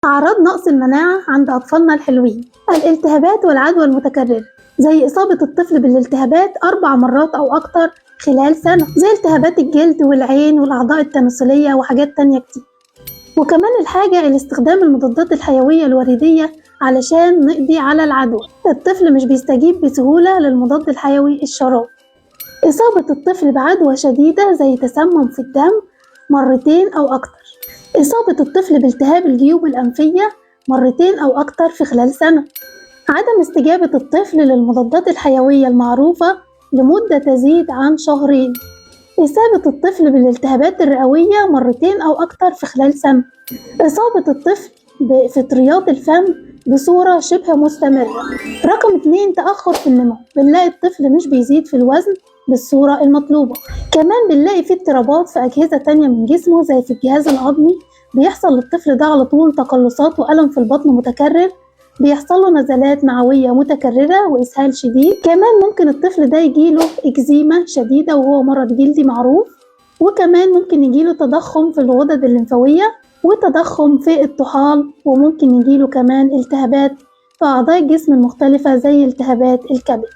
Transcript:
أعراض نقص المناعة عند أطفالنا الحلوين: الالتهابات والعدوى المتكررة، زي إصابة الطفل بالالتهابات 4 مرات أو أكتر خلال سنة، زي التهابات الجلد والعين والأعضاء التناسلية وحاجات تانية كتير. وكمان الحاجة إلى استخدام المضادات الحيوية الوريدية علشان نقضي على العدوى. الطفل مش بيستجيب بسهولة للمضاد الحيوي الشراب. إصابة الطفل بعدوى شديدة زي تسمم في الدم مرتين أو أكتر. إصابة الطفل بالتهاب الجيوب الأنفية مرتين أو أكتر في خلال سنة. عدم استجابة الطفل للمضادات الحيوية المعروفة لمدة تزيد عن شهرين. إصابة الطفل بالالتهابات الرئوية مرتين أو أكتر في خلال سنة. إصابة الطفل بفطريات الفم بصورة شبه مستمرة. رقم 2، تأخر في النمو. بنلاقي الطفل مش بيزيد في الوزن بالصورة المطلوبة. كمان بنلاقي في اضطرابات في أجهزة تانية من جسمه، زي في الجهاز الهضمي بيحصل للطفل ده على طول تقلصات وألم في البطن متكرر، بيحصل له نزلات معوية متكررة وإسهال شديد. كمان ممكن الطفل ده يجيله إكزيما شديدة وهو مرض جلدي معروف. وكمان ممكن يجيله تضخم في الغدد الليمفاوية وتضخم في الطحال، وممكن يجيله كمان التهابات في أعضاء الجسم المختلفة زي التهابات الكبد.